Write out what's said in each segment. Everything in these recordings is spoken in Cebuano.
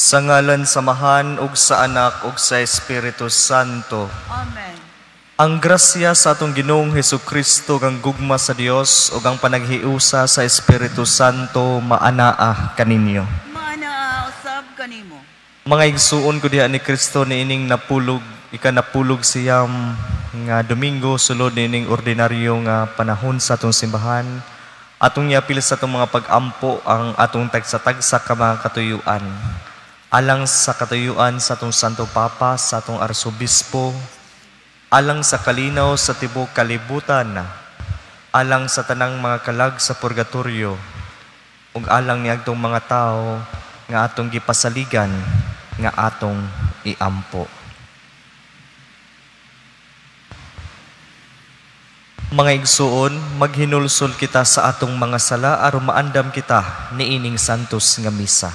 Sa ngalan sa Amahan ug sa Anak ug sa Espiritu Santo. Amen. Ang grasya sa atong Ginoong Hesukristo, kang gugma sa Dios ug ang panaghiusa sa Espiritu Santo maanaa kaninyo. Maanaa usab kanimo. Mga igsuon ko diha ni Kristo niining napulog, ikanapulog siyam nga Domingo sulod niining ordinaryo nga panahon sa atong simbahan. Atong iapil sa atong mga pag-ampo ang atong tagsa-tagsa ka mga katuyuan. Alang sa katuyuan sa atong Santo Papa, sa atong Arsobispo, alang sa kalinaw sa tibuok kalibutan, alang sa tanang mga kalag sa purgatorio, ug alang niadtong mga tawo nga atong gipasaligan nga atong iampo. Mga igsuon, maghinulsol kita sa atong mga sala aron maandam kita niining santos nga misa.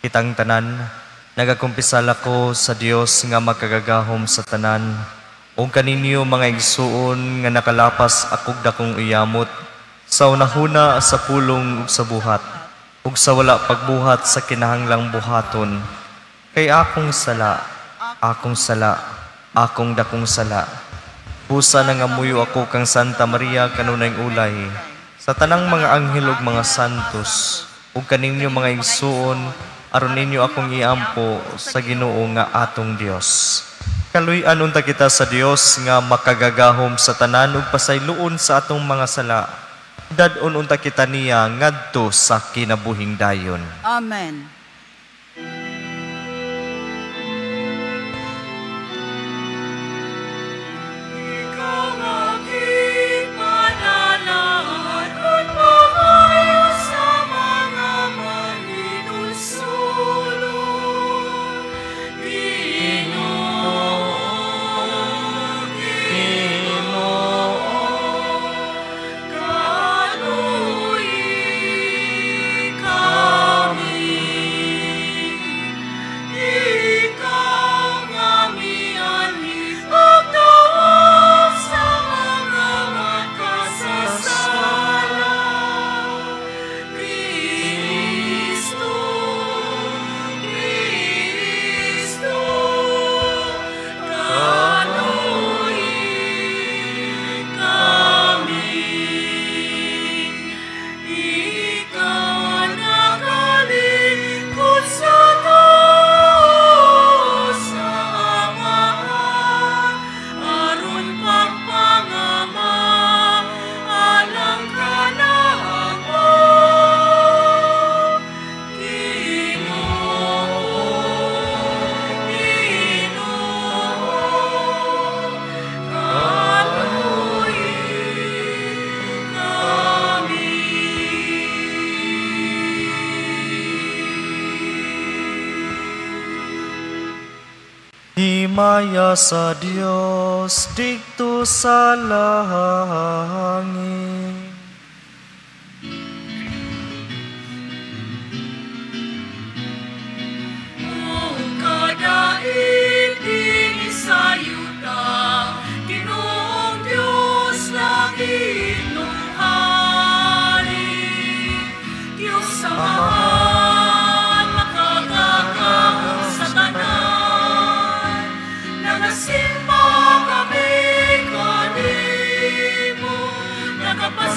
Kitang tanan, nagakumpisal ako sa Dios nga makagagahom sa tanan, ug kaninyo mga igsuon nga nakalapas akog dakong iyamot sa unahuna sa pulong ug sa buhat, ug sa wala pagbuhat sa kinahanglang buhaton. Kay akong sala, akong sala, akong dakong sala. Busa nangamuyo ako kang Santa Maria kanunay ulay, sa tanang mga anghel ug mga santos, ug kaninyo mga igsuon, aron ninyo akong iampo sa Ginoo nga atong Dios. Kaluy-an unta kita sa Dios nga makagagahom sa tanan ug pasayloon sa atong mga sala. Dad-on unta kita niya ngadto sa kinabuhing dayon. Amen. Himaya sa Dios didto sa langit. Ug kadaig dinhi sa yuta, Ginoong Dios langit nung hari. Dios Amahan, makagagahom sa tanan, nagasimba kami kanimo, nagapasalamat.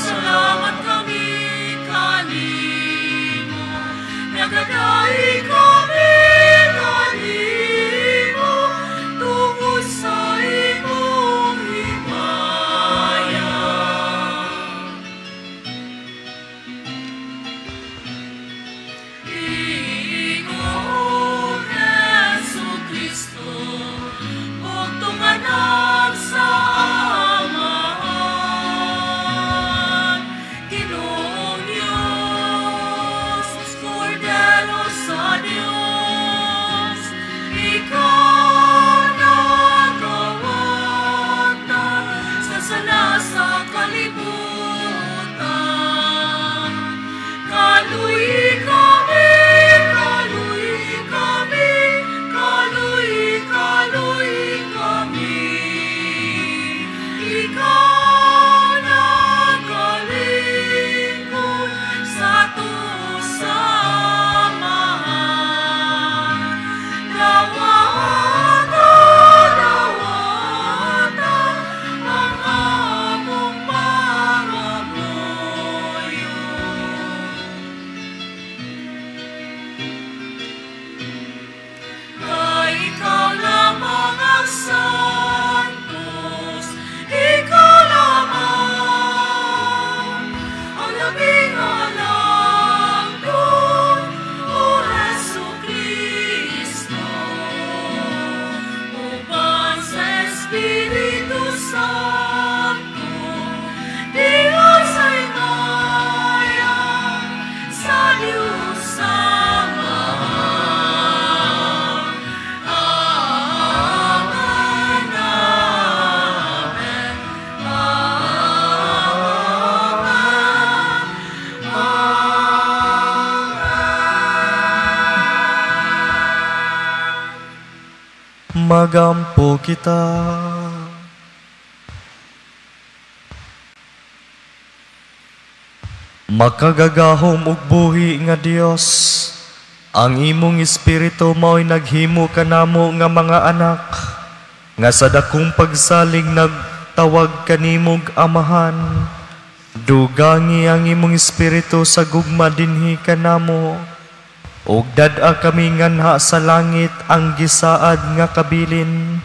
Magampo kita. Makagagahom ug buhi nga Dios, ang imong espiritu mao'y naghimo kanamo nga mga anak, nga sa dakong pagsalig nagtawag kanimog Amahan. Dugangi ang imong espiritu sa gugma dinhi kanamo, ug dad-a kami nganha sa langit ang gisaad nga kabilin.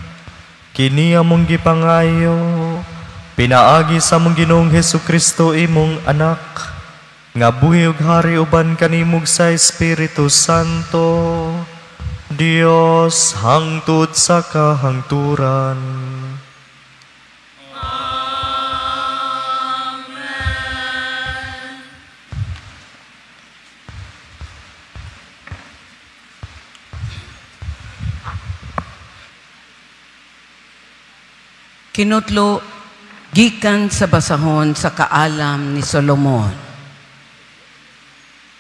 Kini among gipangayo pinaagi sa among Ginoong Hesukristo imong anak, nga buhi ug hari uban kanimog sa Espiritu Santo, Dios hangtod sa kahangturan. Amen. Kinutlo gikan sa basahon sa kaalam ni Solomon.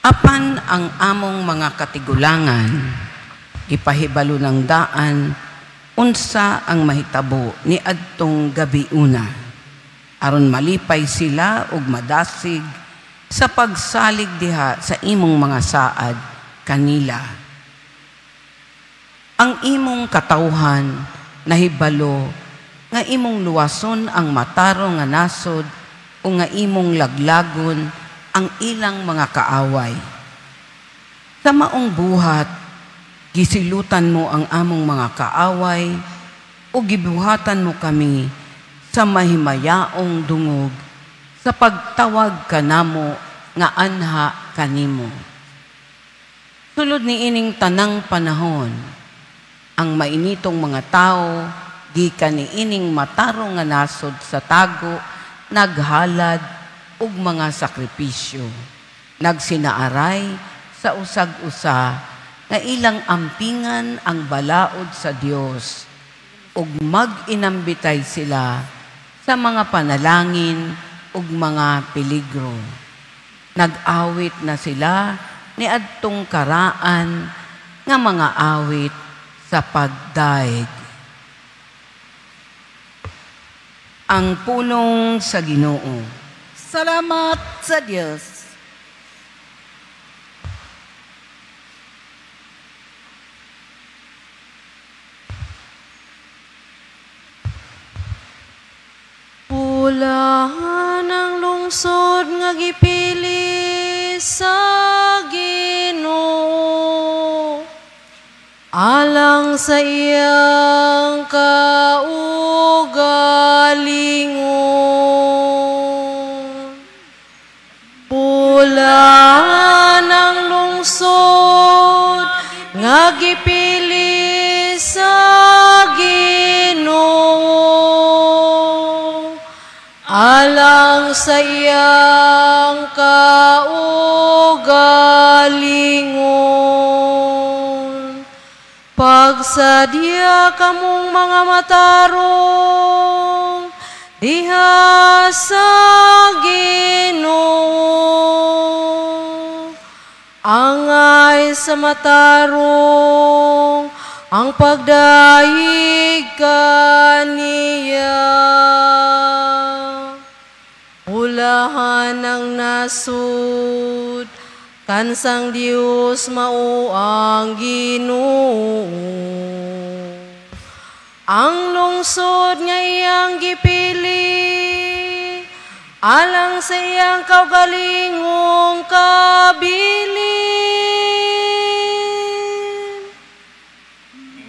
Apan ang among mga katigulangan, gipahibalo ng daan, unsa ang mahitabo ni adtong gabiuna, aron malipay sila ug madasig sa pagsalig diha sa imong mga saad kanila. Ang imong katawhan nahibalo nga imong luwason ang matarong nga nasod o nga imong laglagon ang ilang mga kaaway. Sa maong buhat, gisilutan mo ang among mga kaaway o gibuhatan mo kami sa mahimayaong dungog sa pagtawag kanamo nga anha kanimo. Sulod ni ining tanang panahon, ang mainitong mga tao gikan ni ining matarong nga nasod sa tago, naghalad ug mga sakripisyo, nagsinaaray sa usag-usa nga ilang ampingan ang balaod sa Dios, ug mag-inambitay sila sa mga panalangin ug mga peligro. Nag-awit na sila ni adtong karaan nga mga awit sa pagdaig. Ang pulong sa Ginoo. Salamat sa Dios. Pulahan ang lungsod nga gipili sa Ginoo, alang sa iyang kaugalingon. Pulahan ang lungsod nga gipili sa Ginoo, alang sa iyang kaugalingon. Pagsadya kamong mga matarong diha sa Ginoo, angay sa matarong ang pagdaig kaniya. Ulahan ang nasud, kansang Dios mao ang Ginoo. Ang lungsod nga iyang gipili, alang sa iyang kaugalingong kabilin.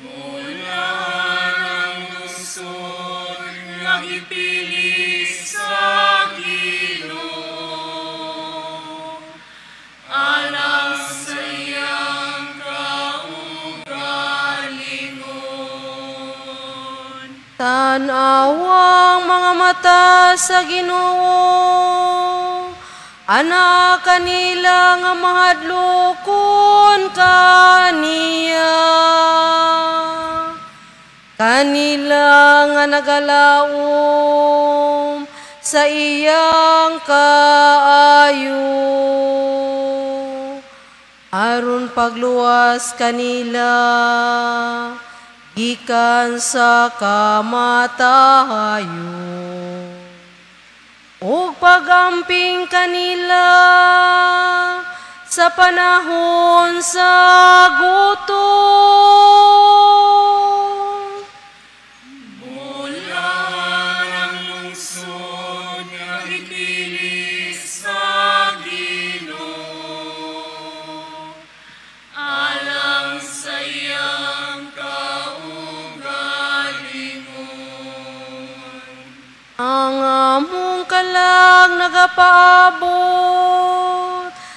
Mula ng lungsod nga gipili sa Ginoo, alang sa iyang kaugalingon. Tan-awang mga mata sa Ginoo, ana kanila nga mahadlokon kaniya. Kanila nga nagalaom sa iyang kaayo, aron pagluwas kanila gikan sa kamatayon. Ug pagamping kanila sa panahon sa gutom. Bulan ang lungsod nga gipili sa Ginoo, alang sa iyang kaugalingon. Ang among kalag nagapaabot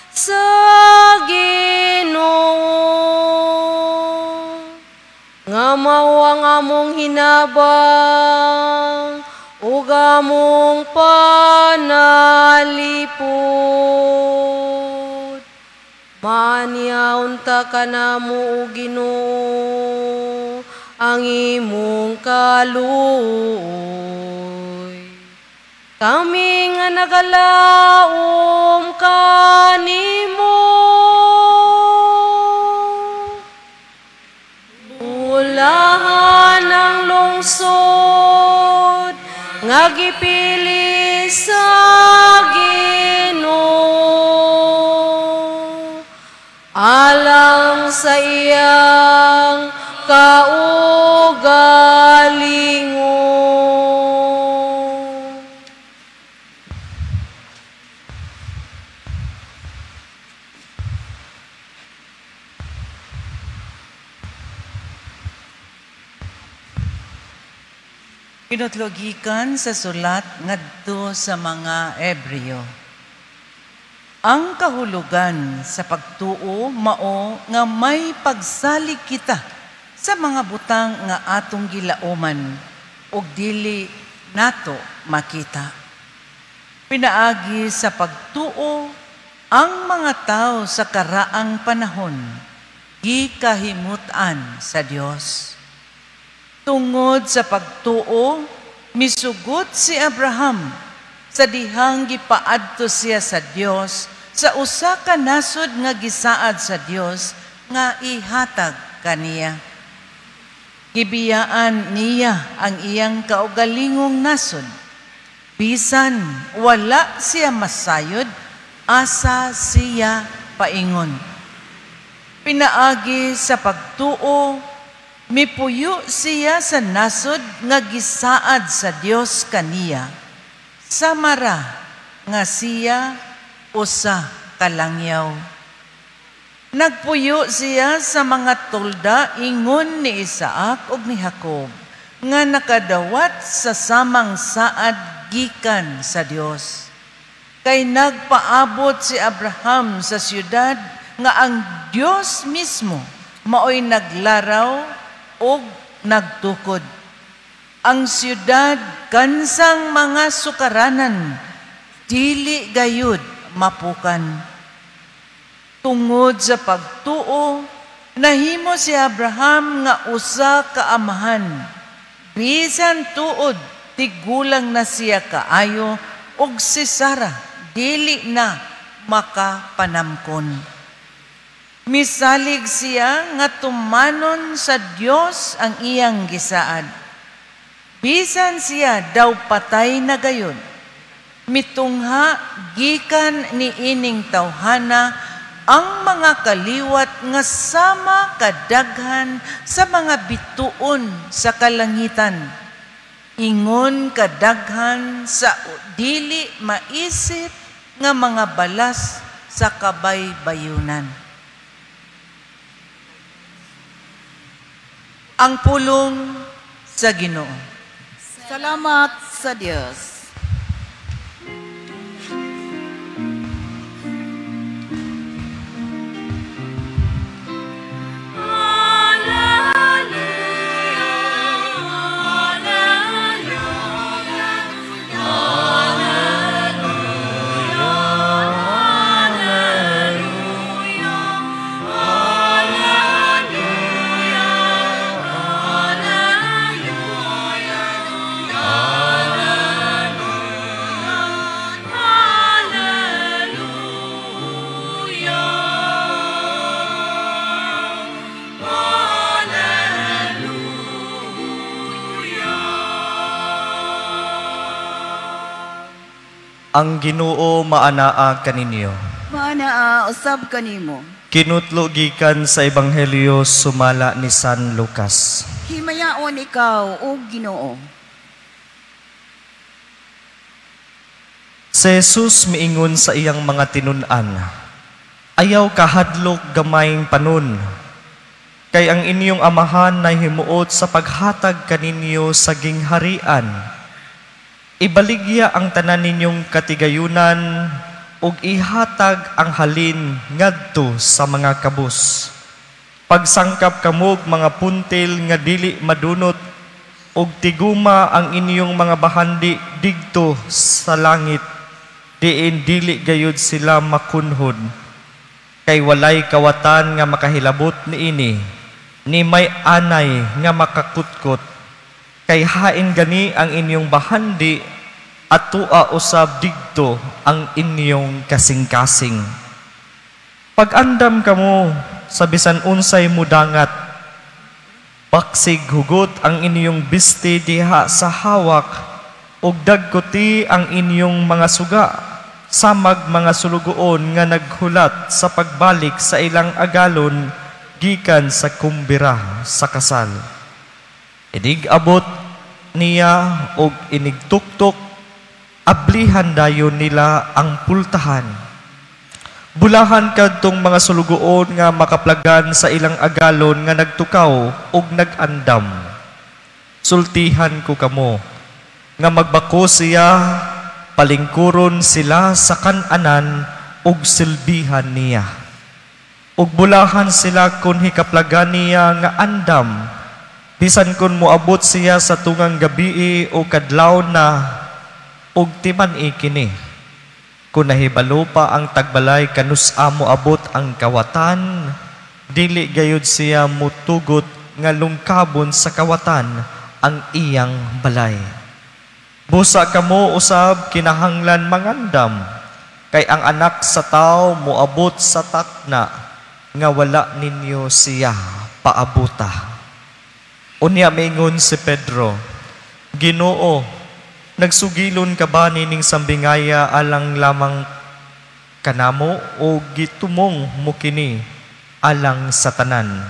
sa Ginoo, nga mao ang among hinabang ug among panalipod. Maaniya unta kanamo, o Ginoo, ang imong kaluoy. Kami nga nagalaom kanimo. Bulahan ang lungsod nga gipili sa Ginoo, alang sa iyang kaugalingon. Pinutlogikan sa sulat ngadto sa mga Hebreo. Ang kahulugan sa pagtuo mao nga may pagsalig kita sa mga butang nga atong gilauman ug dili nato makita. Pinaagi sa pagtuo ang mga tao sa karaang panahon gikahimut-an sa Dios. Tungod sa pagtuo, misugot si Abraham sa dihang gipaadto siya sa Dios sa usa ka nasod nga gisaad sa Dios nga ihatag kaniya. Gibiyaan niya ang iyang kaugalingong nasod. Bisan wala siya masayod, asa siya paingon. Pinaagi sa pagtuo, mipuyo siya sa nasod nga gisaad sa Dios kaniya, samara nga siya usa kalangyaw. Nagpuyo siya sa mga tolda ingon ni Isaac ug ni Jacob nga nakadawat sa samang saad gikan sa Dios. Kay nagpaabot si Abraham sa siyudad nga ang Dios mismo maoy naglaraw og nagtukod. Ang siyudad kansang mga sukaranan, dili gayud mapukan. Tungod sa pagtuo, nahimo si Abraham nga usa ka amahan. Bisan tuod, tigulang na siya kaayo, ug si Sara dili na makapanamkon. Misalig siya nga tumanon sa Dios ang iyang gisaad. Bisan siya daw patay na gayon, mitungha gikan ni ining tawhana ang mga kaliwat nga sama kadaghan sa mga bituon sa kalangitan. Ingon kadaghan sa dili maisip nga mga balas sa kabaybayunan. Ang pulong sa Ginoo. Salamat sa Dios. Alleluia, alleluia, alleluia. Ang Ginoo maanaa kaninyo. Maanaa usab kanimo. Kinutlo gikan sa Ebanghelyo sumala ni San Lucas. Himayaon ikaw, o Ginoo. Si Jesus miingon sa iyang mga tinun-an, ayaw kahadlok gamayng panon, kay ang inyong amahan nahimuot sa paghatag kaninyo sa gingharian. Ibaligya ang tanan ninyong katigayunan ug ihatag ang halin ngadto sa mga kabus. Pagsangkap kamog mga puntil nga dili madunot ug tiguma ang inyong mga bahandi digto sa langit, diin dili gayud sila makunhod. Kay walay kawatan nga makahilabot niini, ni may anay nga makakutkot. Kay hain gani ang inyong bahandi at tua usab digto ang inyong kasing-kasing. Pag-andam kamo sa bisan unsay mudangat, baksig hugot ang inyong bisti diha sa hawak, ug dagkoti ang inyong mga suga, samag mga sulugoon nga naghulat sa pagbalik sa ilang agalon gikan sa kumbira sa kasal. Inig abot niya og inigtuktok, ablihan dayon nila ang pultahan. Bulahan kadtong mga sulugoon nga makaplagan sa ilang agalon nga nagtukaw og nagandam. Sultihan ko kamo nga magbako siya, palingkuron sila sa kananan og silbihan niya. Ug bulahan sila kun hikaplagan niya nga andam, bisan kun moabot siya sa tungang gabii o kadlaw na, og timan-i kini. Kun nahibalo pa ang tagbalay kanus-a moabot ang kawatan, dili gayud siya motugot nga lungkabon sa kawatan ang iyang balay. Busa kamo usab kinahanglan mangandam, kay ang anak sa tawo moabot sa takna nga wala ninyo siya paabuta. Unya mingon si Pedro, Ginoo, nagsugilon ka ba nining sambingaya alang lamang kanamo o gitumong mo kini alang sa tanan?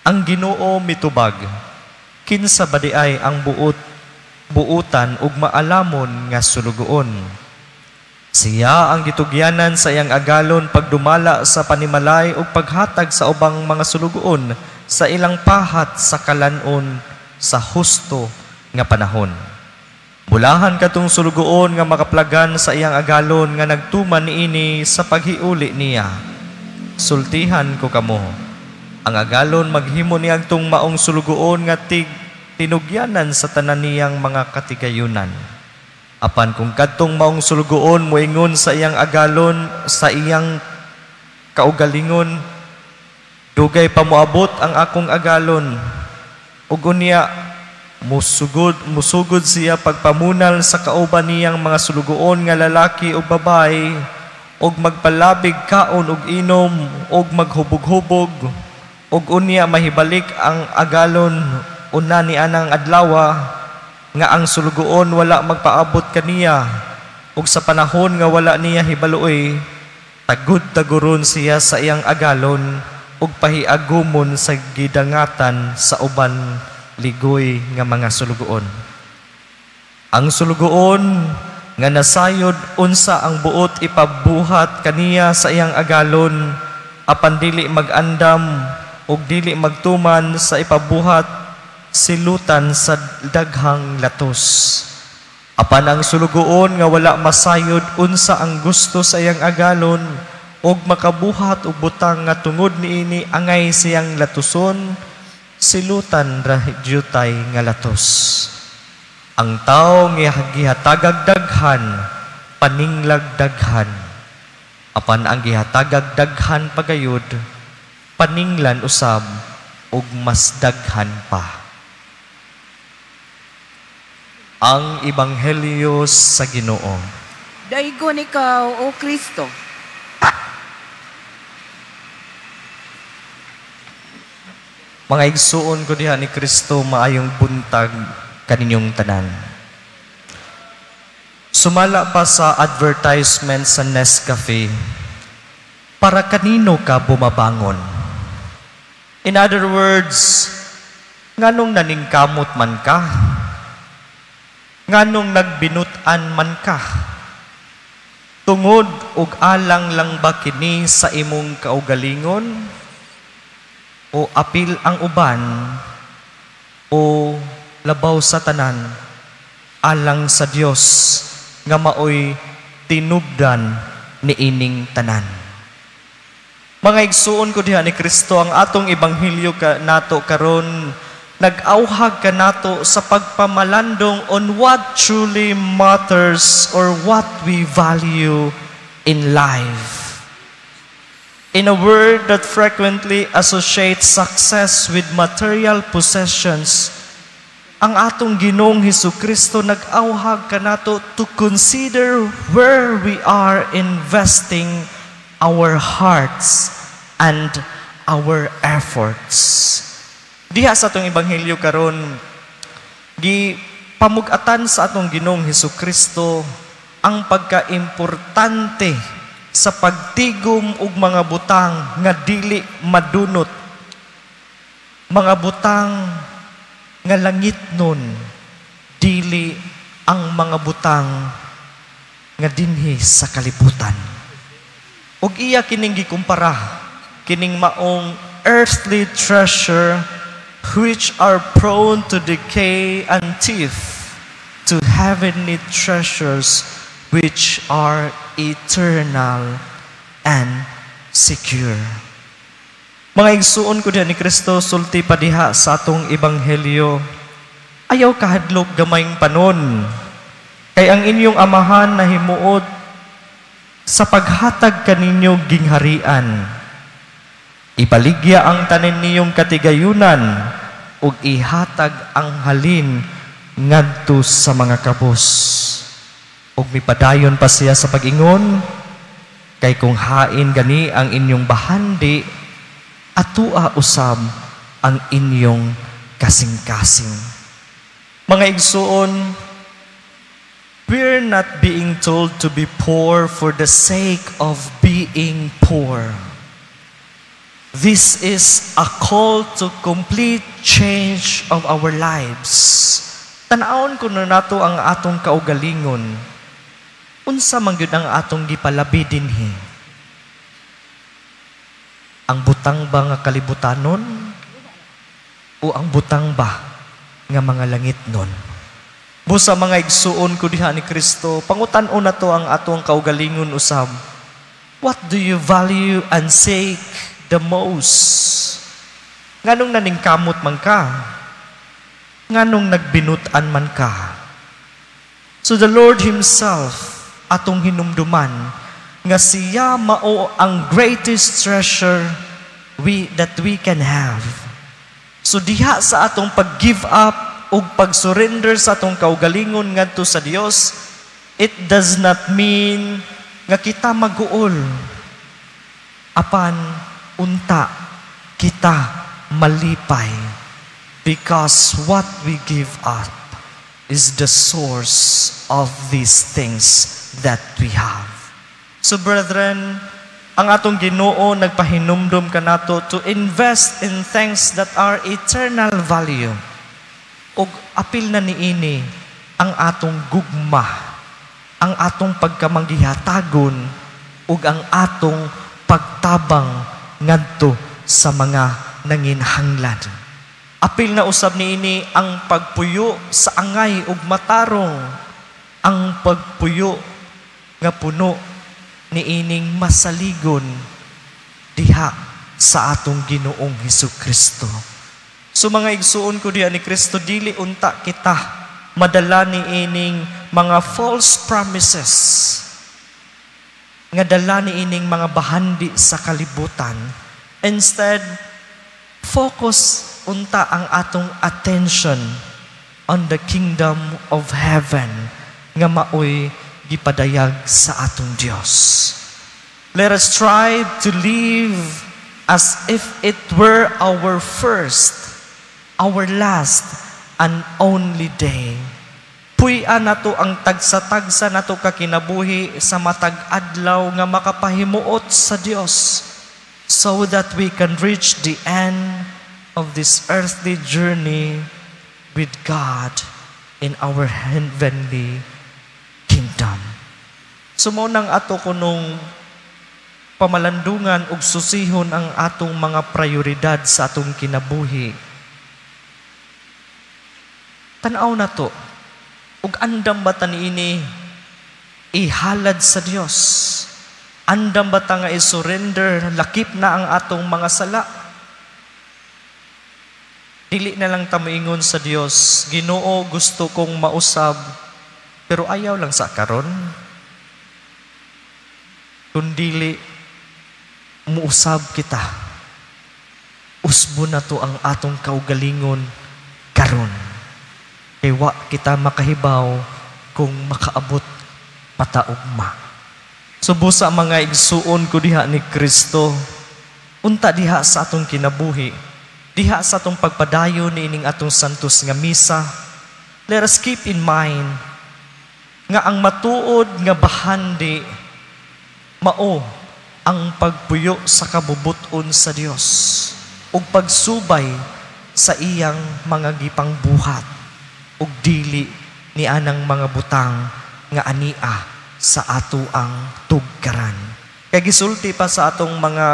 Ang Ginoo mitubag, kinsa ba di ay ang buutan ug maalamon nga sulugoon? Siya ang gitugyanan sa iyang agalon pagdumala sa panimalay ug paghatag sa ubang mga sulugoon sa ilang pahat sa kalanon sa husto nga panahon. Bulahan katong sulugoon nga makaplagan sa iyang agalon nga nagtuman niini sa paghiuli niya. Sultihan ko kamo, ang agalon maghimo niadtong maong sulugoon nga tinugyanan sa tanan niyang mga katigayunan. Apan kung kadtong maong sulugoon moingon sa iyang agalon, sa iyang kaugalingon, dugay pa moabot ang akong agalon, ug unya musugod siya pagpamunal sa kauban niyang mga sulugoon nga lalaki ug babae, ug magpalabig kaon ug inom ug maghubog-hubog, ug unya mahibalik ang agalon una ni anang adlawa nga ang sulugoon wala magpaabot kaniya, ug sa panahon nga wala niya hibaluoy, tagud-taguron siya sa iyang agalon ug pahiagumon sa gidangatan sa uban ligoy nga mga sulugoon. Ang sulugoon nga nasayod unsa ang buot ipabuhat kaniya sa iyang agalon, apan dili magandam ug dili magtuman sa ipabuhat, silutan sa daghang latos. Apan ang sulugoon nga wala masayod unsa ang gusto sa iyang agalon ug makabuhat og butang nga tungod niini angay siyang latuson, silutan ra dyutay nga latos. Ang tawo nga gihatagag daghan, paninglag daghan. Apan ang gihatagag daghan pagayod, paninglan usab og mas daghan pa. Ang Ebanghelyo sa Ginoo. Daygon ikaw, O Kristo. Mga igsuon ko diha ni Kristo, maayong buntag kaninyong tanan. Sumala pa sa advertisement sa Nescafe, "Para kanino ka bumabangon?" In other words, nganong naningkamot man ka? Nganong nagbinut-an man ka? Tungod og alang lang ba kini sa imong kaugalingon? O apil ang uban? O labaw sa tanan, alang sa Dios nga maoy tinubdan niining tanan? Mga igsuon ko diha ni Kristo, ang atong ebanghelyo ka nato karon nag-awhag kanato sa pagpamalandong on what truly matters or what we value in life. In a world that frequently associates success with material possessions, ang atong Ginoong Hesus Kristo nag-awhag kanato to consider where we are investing our hearts and our efforts. Diha sa atong ebanghelyo karon, gi pamug-atan sa atong Ginoong Hesus Kristo ang pagkaimportante sa pagtigom og mga butang nga dili madunot, mga butang nga langit nun, dili ang mga butang nga dinhi sa kalibutan. Ug iya kining gikumpara kining maong earthly treasure, which are prone to decay and thief, to heavenly treasures, which are eternal and secure. Mga igsuon ko diha ni Kristo, sulti pa diha sa atong ebanghelyo, "Ayaw kahadlok, gamayng panon, kay ang inyong Amahan nahimuot sa paghatag kaninyo gingharian. Ibaligya ang tanan ninyong katigayunan ug ihatag ang halin ngadto sa mga kabos." Ug mipadayon pa siya sa pag-ingon, "Kay kung hain gani ang inyong bahandi, atua usab ang inyong kasing-kasing." Mga igsuon, we're not being told to be poor for the sake of being poor. This is a call to complete change of our lives. Tan-awon kuno nato ang atong kaugalingon. Unsa man gyud ang atong gipalabi dinhi? Ang butang ba nga kalibutanon o ang butang ba nga mga langit nun? Busa, mga igsuon ko diha ni Kristo, pangutan-on nato ang atong kaugalingon usab. What do you value and seek the most? Nganong naningkamot man ka? Nganong nagbinut-an man ka? So the Lord Himself, atong hinumduman nga siya mao ang greatest treasure that we can have. So diha sa atong pag-give up ug pag-surrender sa atong kaugalingon ngadto sa Dios, it does not mean nga kita maguol. Apan unta kita malipay because what we give up is the source of these things that we have. So brethren, ang atong Ginoo nagpahinumdum kanato to invest in things that are eternal value. Ug apil na niini ang atong gugma, ang atong pagkamanggihatagon ug ang atong pagtabang ngadto sa mga nanginhanglan. Apil na usab niini ang pagpuyo sa angay ug matarong, ang pagpuyo nga puno niining masaligon diha sa atong Ginoong Hesus Kristo. So mga igsuon ko diha ni Kristo, dili unta kita madala niining mga false promises nga dala niining mga bahandi sa kalibutan. Instead, focus unta ang atong attention on the kingdom of heaven nga maoy gipadayag sa atong Dios. Let us try to live as if it were our first, our last, and only day. Puy-an nato ang tagsa-tagsa nato kakinabuhi sa matag adlaw nga makapahimuot sa Dios, so that we can reach the end of this earthly journey with God in our heavenly kingdom. So mao nang ato kunong pamalandungan ug susihon ang atong mga prioridad sa atong kinabuhi. Tan-aw na to, ug andam ba ta niini ihalad sa Dios? Andam ba ta nga i-surrender, lakip na ang atong mga sala? Dili na lang ta moingon sa Dios, Ginoo, gusto kong mausab, pero ayaw lang sa karon. Kundili muusab kita, usbo na to ang atong kaugalingon karon. Kay wa kita makahibaw kung makaabot pataugma. Subusa mga igsuon ko diha ni Kristo, unta diha sa atong kinabuhi, diha sa atong pagpadayon niining atong santos nga misa, let us keep in mind nga ang matuod nga bahandi mao ang pagpuyo sa kabubuton sa Dios ug pagsubay sa iyang mga gipangbuhat ug dili ni anang mga butang nga ania sa ato ang tugkaran. Kay gisulti pa sa atong mga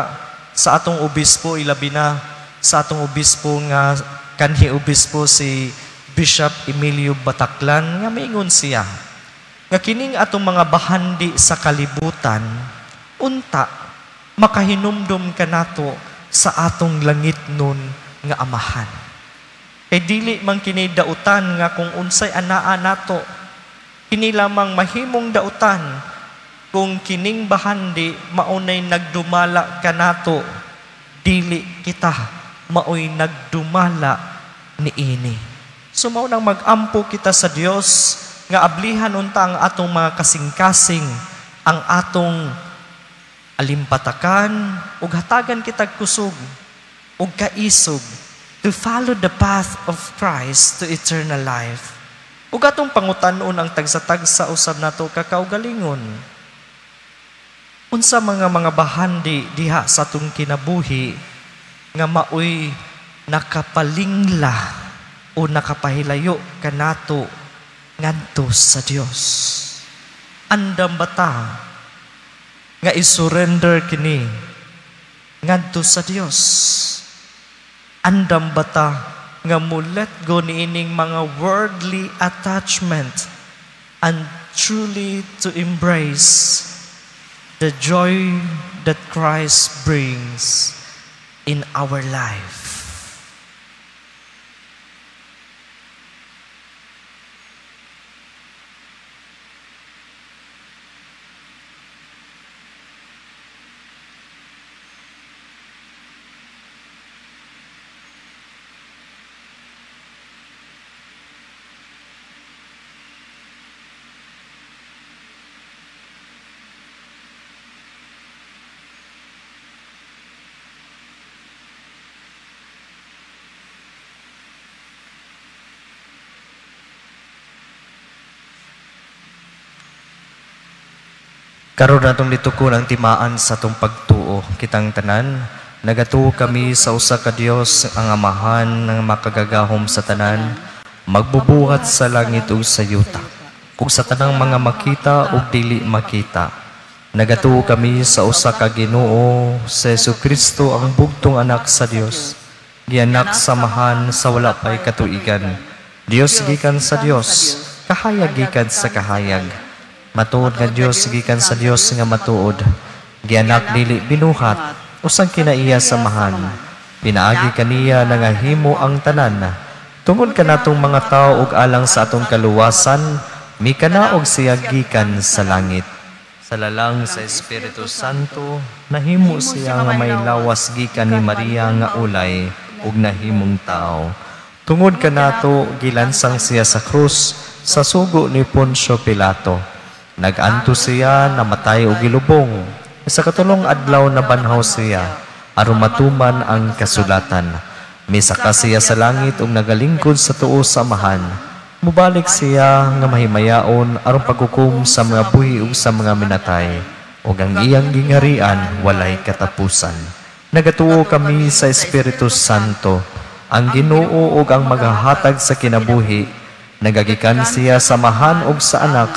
sa atong obispo, ilabi na sa atong obispo nga kanhi obispo si Bishop Emilio Bataclan, nga maingon siya nga kining atong mga bahandi sa kalibutan unta makahinumdum kanato sa atong langit nun nga amahan. Kay dili man kini dautan nga kung unsay anaa nato, kini lamang mahimong dautan kung kining bahandi maunay nagdumala kanato, dili kita maoy nagdumala niini. So mao nang mag-ampo kita sa Dios nga ablihan unta ang atong mga kasing-kasing, ang atong alimpatakan, ug hatagan kitag kusog ug kaisog to follow the path of Christ to eternal life. Ug atong pangutan-on ang tagsa-tagsa usab nato kakaugalingon. Unsa mga bahandi diha sa atong kinabuhi nga maoy nakapalingla o nakapahilayo kanato ngadto sa Dios? Andam ba ta nga i-surrender kini ngadto sa Dios? Andam ba ta nga mo let go niining mga worldly attachment and truly to embrace the joy that Christ brings in our life? Karon natong litukon ang timaan sa atong pagtuo. Kitang tanan, nagatuo kami sa usa ka Dios, ang Amahan ng makagagahom sa tanan, magbubuhat sa langit ug sa yuta, ug sa tanang mga makita ug dili makita. Nagatuo kami sa usa ka Ginoo, sa Hesukristo, ang bugtong anak sa Dios, gianak sa Amahan sa wala pay katuigan. Dios gikan sa Dios, kahayag gikan sa kahayag. Matuod nga Dios gikan sa Dios nga matuod, gianak dili binuhat, usang kinaiya sa Amahan. Pinaagi kaniya nangahimo ang tanan. Tungod kanatong mga tawo ug alang sa atong kaluwasan, mikanaog siya gikan sa langit. Sa lalang sa Espiritu Santo, nahimo siya nga may lawas gikan ni Maria nga ulay ug nahimong tao. Tungod kanato gilansang siya sa krus sa sugo ni Poncio Pilato. Nag-anto siya, namatay og gilubong. Sa katulong adlaw nabanhaw siya, aron matuman ang kasulatan. Misaka siya sa langit ug nagalingkod sa tuo sa Amahan. Mubalik siya nga mahimayaon aron paghukom sa mga buhi ug sa mga minatay, ug ang iyang gingharian walay katapusan. Nagatuo kami sa Espiritu Santo, ang Ginoo ug ang magahatag sa kinabuhi. Nagagikan siya sa Amahan ug sa Anak,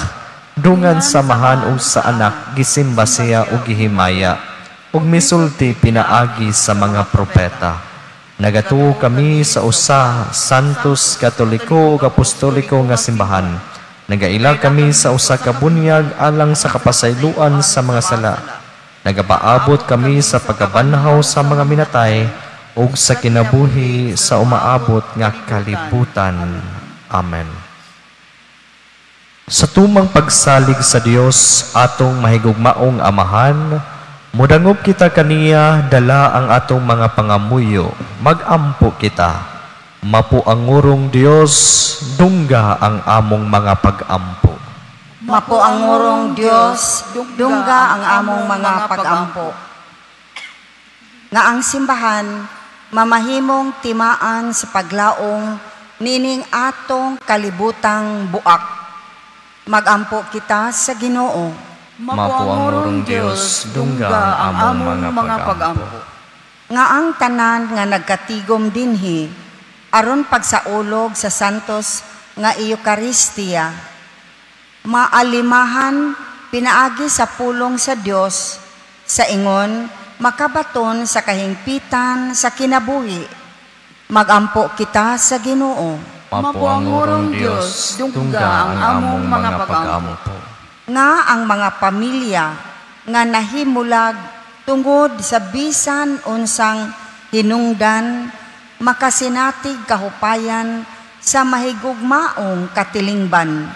dungan sa Amahan ug sa Anak gisimba siya ug gihimaya, ug misulti pinaagi sa mga propeta. Nagatuo kami sa usa Santos Katoliko ug Apostoliko nga simbahan. Nagaila kami sa usa ka bunyag alang sa kapasayloan sa mga sala. Nagapaabot kami sa pagkabanhaw sa mga minatay ug sa kinabuhi sa umaabot nga kalibutan. Amen. Sa tumang pagsalig sa Dios atong mahigugmaong Amahan, mudangop kita kaniya dala ang atong mga pangamuyo, magampo kita. Mapo ang ngurong Dios, dungga ang among mga pagampo. Mapo ang ngurong Dios, dungga ang among mga pagampo. Nga ang simbahan mamahimong timaan sa paglaong nining atong kalibutang buak. Magampo kita sa Ginoo. Mapo ang ngurong Dios, dungga ang among mga pagampo. Nga ang tanan nga nagkatigom dinhi aron pagsaulog sa Santos nga Eucharistia, maalimahan pinaagi sa pulong sa Dios sa ingon makabaton sa kahingpitan sa kinabuhi. Magampo kita sa Ginoo. Mapo ang ngurong Dios, dungga ang among mga pagampo. Nga ang mga pamilya nga nahimulag tungod sa bisan unsang hinungdan makasinatig kahupayan sa mahigugmaong katilingban.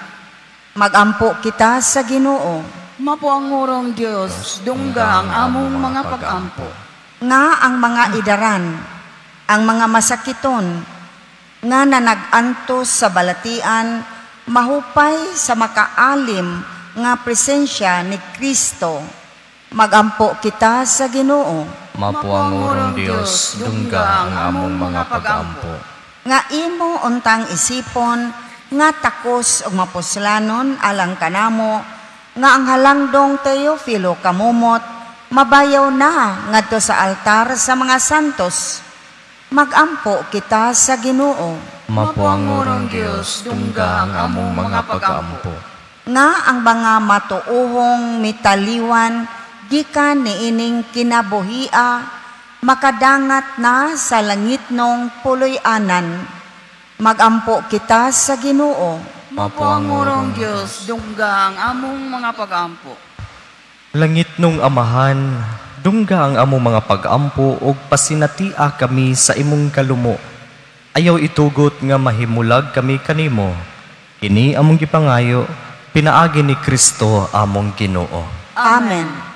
Magampo kita sa Ginoo. Mapo ang ngurong Dios, dungga ang among mga pagampo. Nga ang mga idaran, ang mga masakiton, nga nanagantos sa balatian, mahupay sa makaalim nga presensya ni Kristo. Magampo kita sa Ginoo. Mapo ang ngurong Dios, dungga ang among mga pagampo. Nga imo untang isipon, nga takos ug mapuslanon alang kanamo, nga ang halangdong Teofilo kamumot, mabayaw na ngadto sa altar sa mga santos. Magampo kita sa Ginoo. Mapo ang ngurong Dios, dungga ang among mga pagampo. Nga ang mga matuohong mitaliwan gikan niining kinabuhia, makadangat na sa langitnong puloy-anan. Magampo kita sa Ginoo. Mapo ang ngurong Dios, dungga ang among mga pagampo. Langitnong Amahan, dungga ang among mga pagampo ug pasinatia kami sa imong kalumo. Ayaw itugot nga mahimulag kami kanimo. Kini among gipangayo, pinaagi ni Kristo among Ginoo. Amen.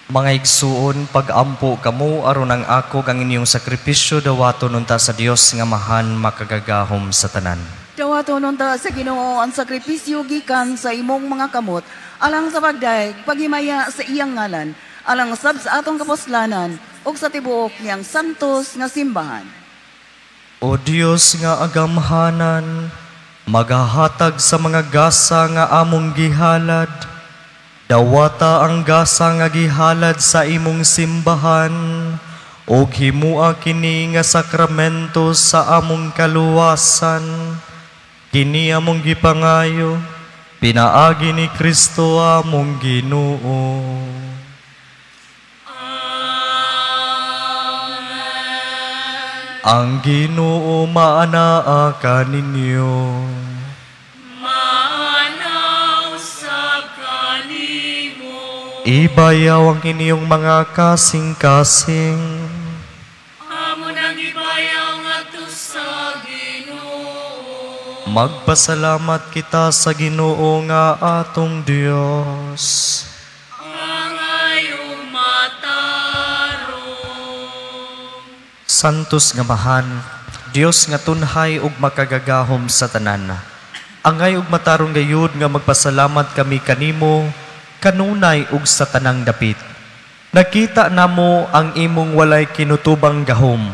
Mga igsuon, pag-ampo kamo aron ang ako kang inyong sakripisyo dawaton unta sa Dios nga Amahan makagagahom sa tanan. Dawaton unta sa Ginoo ang sakripisyo gikan sa imong mga kamot alang sa pagdayeg paghimaya sa iyang ngalan, alang sab sa atong kapuslanan ug sa tibuok niyang santos nga simbahan. O Dios nga agamhanan, magahatag sa mga gasa nga among gihalad, dawata ang gasa nga gihalad sa imong simbahan, ug himua kini nga sakramento sa among kaluwasan. Kini among gipangayo, pinaagi ni Kristo among Ginoo. Amen. Ang Ginoo maanaa kaninyo. Ibayaw ang inyong mga kasing-kasing. Amo nang ibayaw ngadto sa Ginoo. Magpasalamat kita sa Ginoo nga atong Dios. Angay umatarong. Santos nga Amahan, Dios nga tunhay ug makagagahom sa tanan. Angay ug matarong gayud nga magpasalamat kami kanimo kanunay ug sa tanang dapit. Nakita namo ang imong walay kinutubang gahom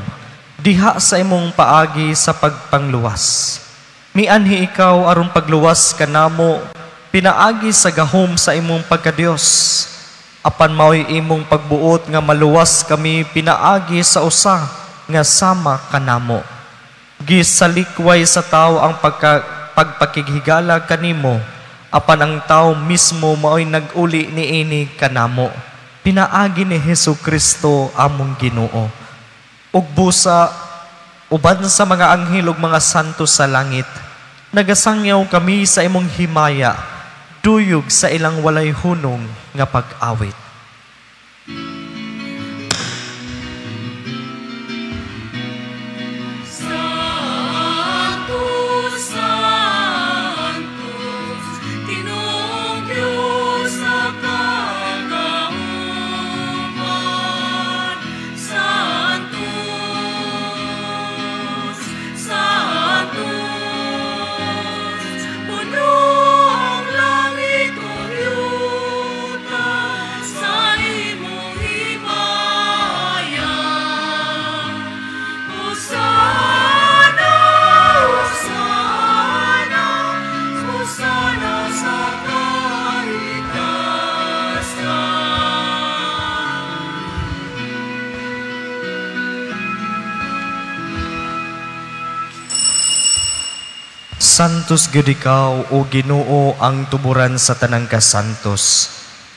diha sa imong paagi sa pagpangluwas. Mianhi ikaw aron pagluwas kanamo pinaagi sa gahom sa imong pagkadiyos. Apan mao'y imong pagbuot nga maluwas kami pinaagi sa usa nga sama kanamo. Gisalikway sa tawo ang pagpakighigala kanimo, apan ang tawo mismo mao'y nag-uli niini kanamo. Pinaagi ni Hesus Kristo among Ginoo. Ug busa uban sa mga anghel ug mga santo sa langit, nagasangyaw kami sa imong himaya, duyog sa ilang walay hunong nga pag-awit. Santos gyud ikaw, o Ginoo, ang tuburan sa tanang kasantos.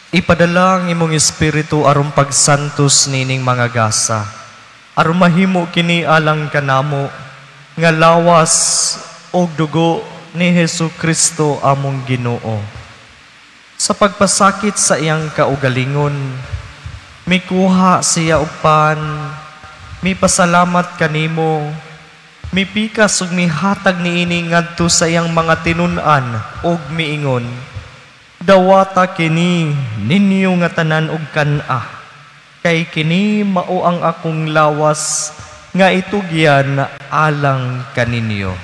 Ipadala ang imong espiritu aron pagsantos nining mga gasa, aron mahimo kini alang kanamo nga lawas og dugo ni Hesus Kristo among Ginoo. Sa pagpasakit sa iyang kaugalingon, mikuha siya og pan, mipasalamat kanimo, mipikas ug mihatag niini ngadto sa iyang mga tinun-an ug miingon, dawata kini ninyo nga tanan og kan-a, kay kini mao ang akong lawas nga itugyan alang kaninyo.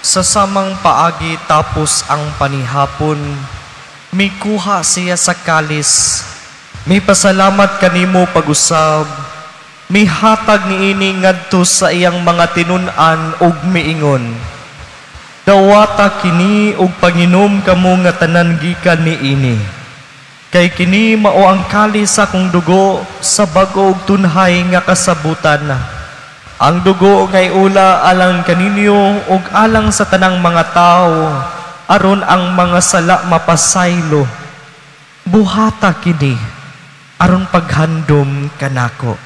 Sa samang paagi tapos ang panihapon, mikuha siya sa kalis, mipasalamat kanimo pag-usab, mihatag niini ngadto sa iyang mga tinun-an ug miingon, dawata kini ug panginom kamo nga tanan gikan niini, kay kini mao ang kalis sa akong dugo sa bag-o ug tunhay nga kasabutan. Ang dugo ngay ula alang kaninyo ug alang sa tanang mga tawo, aron ang mga sala mapasaylo. Buhata kini aron paghandom kanako.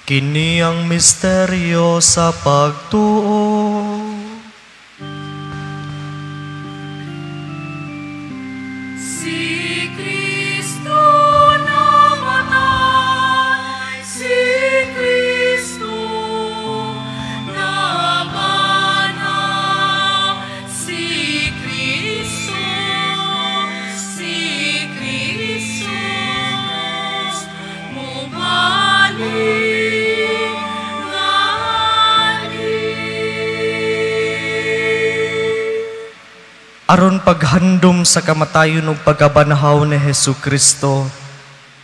Kini ang misteryo sa pagtuo. Si Kristo namatay, si Kristo nabanhaw, si Kristo, si Kristo mubalik. Aron paghandom sa kamatayon ug pagkabanhaw ni Hesus Kristo,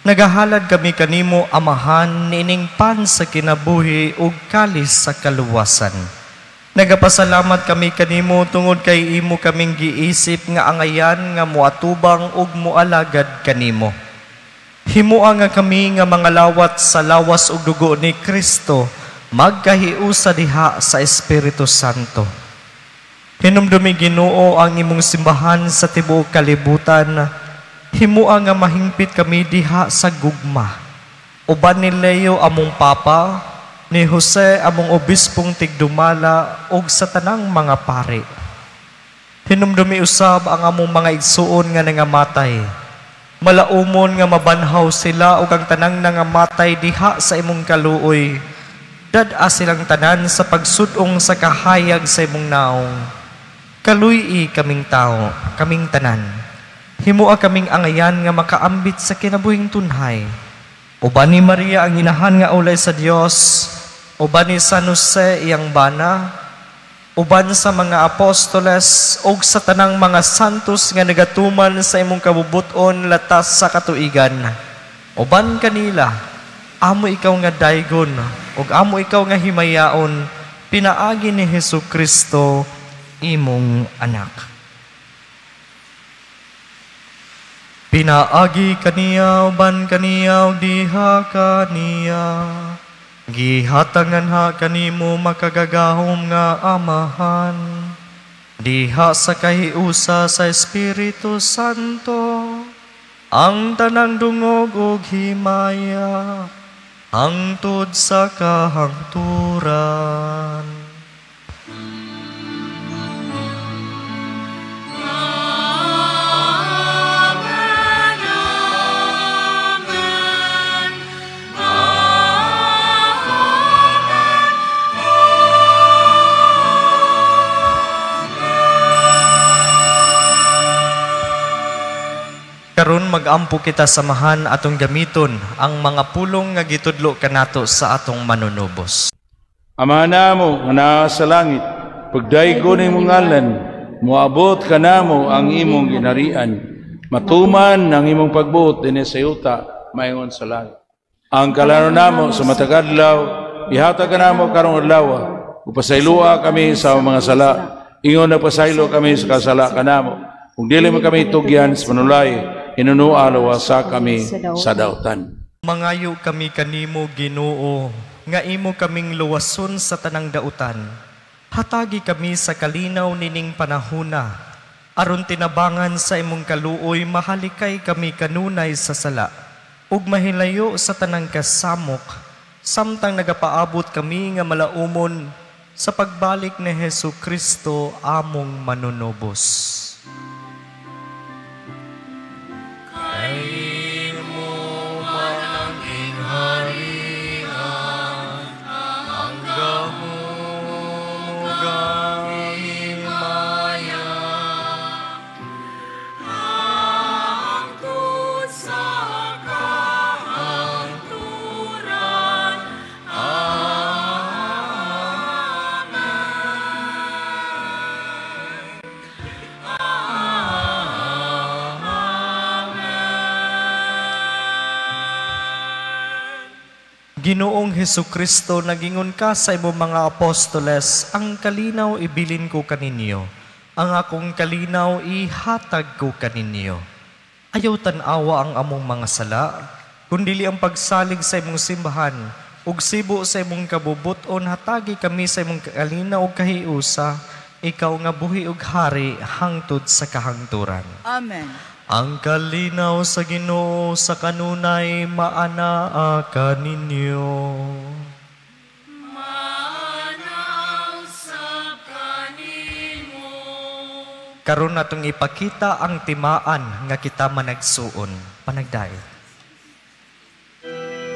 nagahalad kami kanimo, Amahan, niining pan sa kinabuhi ug kalis sa kaluwasan. Nagapasalamat kami kanimo tungod kay imo kaming giisip nga angayan nga moatubang ug moalagad kanimo. Himoa nga kami nga mga lawat sa lawas ug dugo ni Kristo magkahiusa diha sa Espiritu Santo. Hinumdumi Ginoo ang imong simbahan sa tibuok kalibutan. Himoa nga mahingpit kami diha sa gugma. Uban ni Leo among Papa, ni Jose among obispong tigdumala ug sa tanang mga pari. Hinumdumi usab ang among mga igsuon nga nangamatay. Malaumon nga mabanhaw sila ug ang tanang nangamatay diha sa imong kaluoy. Dad-a silang tanan sa pagsud-ong sa kahayag sa imong naong. Kaluy-i kaming tao, kaming tanan. Himua kaming angayan nga makaambit sa kinabuhing tunhay. Uban ni Maria ang inahan nga ulay sa Dios, uban ni San Jose iyang bana, uban sa mga apostoles ug sa tanang mga santos nga nagatuman sa imong kabubut-on latas sa katuigan. Uban kanila, amo ikaw nga daygon ug amo ikaw nga himayaon, pinaagi ni Hesus Kristo imong anak. Pinaagi kaniya, uban kaniya, ug diha kaniya, gihatangan ha kanimo makagagahom nga Amahan, diha sa kahiusa sa Espiritu Santo, ang tanang dungog ug himaya, hangtod sa kahangturan. Karon magampo kita samahan atong gamiton ang mga pulong nga gitudlo kanato sa atong manunubos. Ama namo nga naa sa langit, pagdaygon imong ngalan, moabot kanamo ang imong ginharian. Matuman ang imong pagbuot dinhi sa yuta maingon sa langit. Ang kalaro namo sa matag adlaw, ihatag kanamo karong adlaw, ug pasayloa kami sa mga sala, ingon na pasaylo kami sa kasala kanamo. Kung dili man kami tugyan sa panulay, hinunoa luwasa kami sa dautan. Mangayo kami kanimo, Ginoo, nga imo kaming luwason sa tanang dautan. Hatagi kami sa kalinaw nining panahona, aron tinabangan sa imong kaluoy mahalikay kami kanunay sa sala, ug mahilayo sa tanang kasamok, samtang nagapaabot kami nga malaumon sa pagbalik ni Hesus Kristo among manunubos. Ginoong Hesukristo, nagingon ka sa imong mga apostoles, ang kalinaw ibilin ko kaninyo, ang akong kalinaw ihatag ko kaninyo. Ayaw tan-awa ang among mga sala, kundili ang pagsalig sa imong simbahan, ug sibo sa imong kabubuton, hatagi kami sa imong kalinaw ug kahiusa, ikaw nga buhi ug hari hangtod sa kahangturan. Amen. Ang kalinaw sa Ginoo sa kanunay maanaa kaninyo. Maanaw sa kanimo. Karon natong ipakita ang timaan nga kita managsuon. Panagdait. Kami.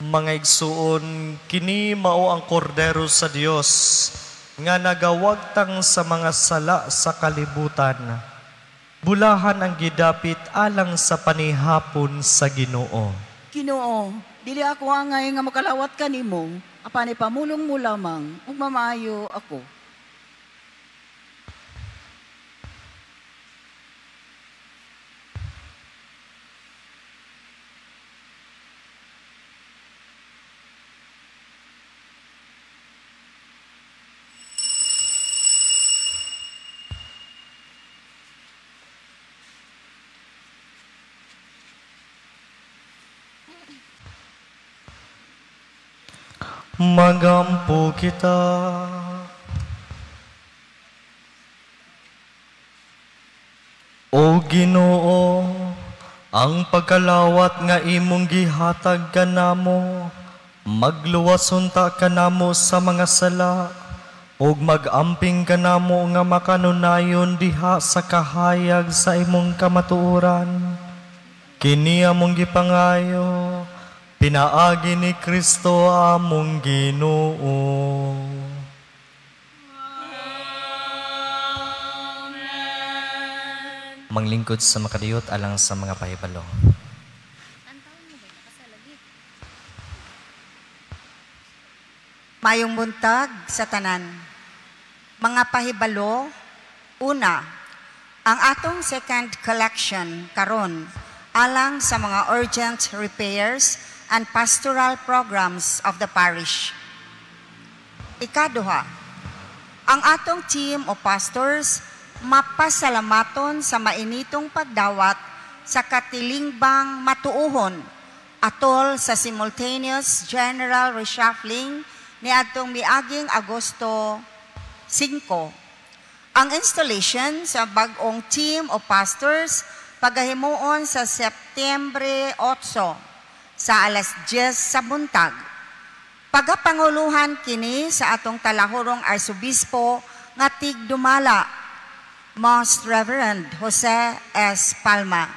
Mga igsuon, kini mao ang kordero sa Dios nga nagawagtang sa mga sala sa kalibutan. Bulahan ang gidapit alang sa panihapon sa Ginoo. Ginoo, dili ako angay nga makalawat kanimo, apan ipamulong mo lamang ug mamaayo ako. Magampo kita. O Ginoo, ang pagkalawat nga imong gihatag kanamo, magluwas unta kanamo sa mga sala, ug magamping kanamo nga makanunayon diha sa kahayag sa imong kamatuoran. Kini among gipangayo, pinaagi ni Kristo among Ginoo. Amen. Manglingkod sa makadiyot alang sa mga pahibalo. Mayong buntag sa tanan. Mga pahibalo, una, ang atong second collection karon alang sa mga urgent repairs and pastoral programs of the parish. Ikaduha, ang atong team o pastors mapasalamaton sa mainitong pagdawat sa katilingbang matuuhon atol sa simultaneous general reshuffling ni atong miaging Agosto 5. Ang installation sa bag-ong team o pastors pagahimuon sa Setyembre 8 sa alas 10 sa buntag. Pagapanguluhan kini sa atong talahurong arsobispo nga tigdumala, Most Reverend Jose S. Palma.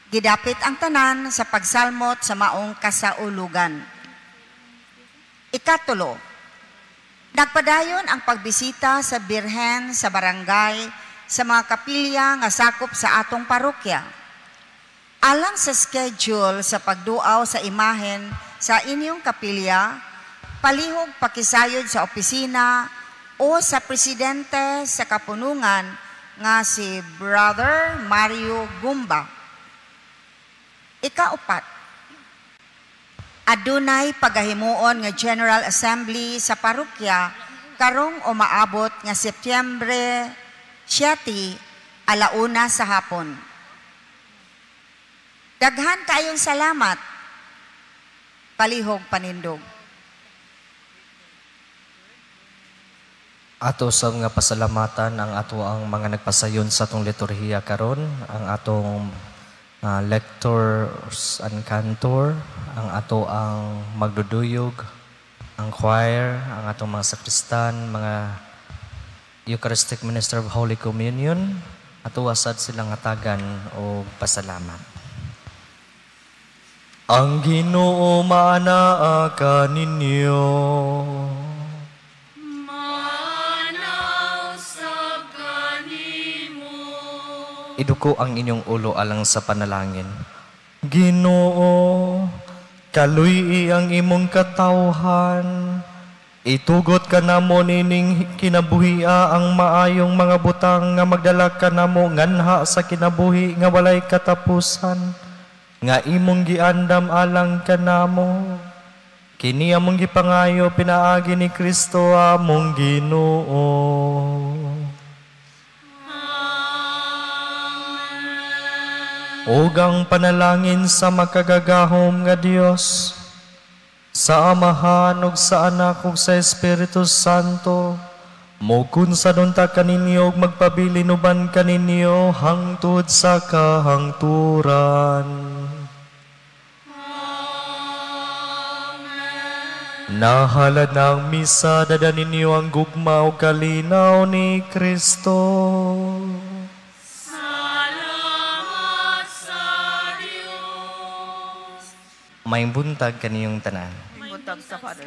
Gidapit ang tanan sa pagsalmot sa maong kasaulugan. Ikatulo, nagpadayon ang pagbisita sa Birhen sa barangay sa mga kapilya nga sakop sa atong parokya. Alang sa schedule sa pagduaw sa imahen sa inyong kapilya, palihog pakisayod sa opisina o sa presidente sa kapunungan nga si Brother Mario Gumba. Ikaupat, adunay pagahimuon nga General Assembly sa parokya karong umaabot nga Setyembre 7, 1:00 sa hapon. Daghan kaayong salamat. Palihog panindog. Ato sa nga pasalamatan ang ato ang mga nagpasayon sa atong liturhiya karon, ang atong lectors and cantor, ang ato ang magduduyog, ang choir, ang atong mga sakristan, mga Eucharistic Minister of Holy Communion, ato asad silang hatagan og pasalamat. Ang Ginoo maanaa kaninyo. Manaw sa kanimo. Iduko ang inyong ulo alang sa panalangin. Ginoo, kaluy-i ang imong katawhan. Itugot ka namo nining kinabuhia ang maayong mga butang nga magdala ka namo nganha sa kinabuhi nga walay katapusan, nga imong giandam alang kanamo. Kini among gipangayo pinaagi ni Kristo among Ginoo. Amen. Ug ang panalangin sa makagagahom nga Dios, sa Amahan ug sa Anak ug sa Espiritu Santo, mokunsa unta kaninyo ug magpabilin uban kaninyo hangtod sa kahangturan. Amen. Nahalad na ang misa, dada ninyo ang gugma ug kalinaw ni Kristo. Salamat sa Dios. Maayong buntag kaniyong tanan. Buntag sa Father.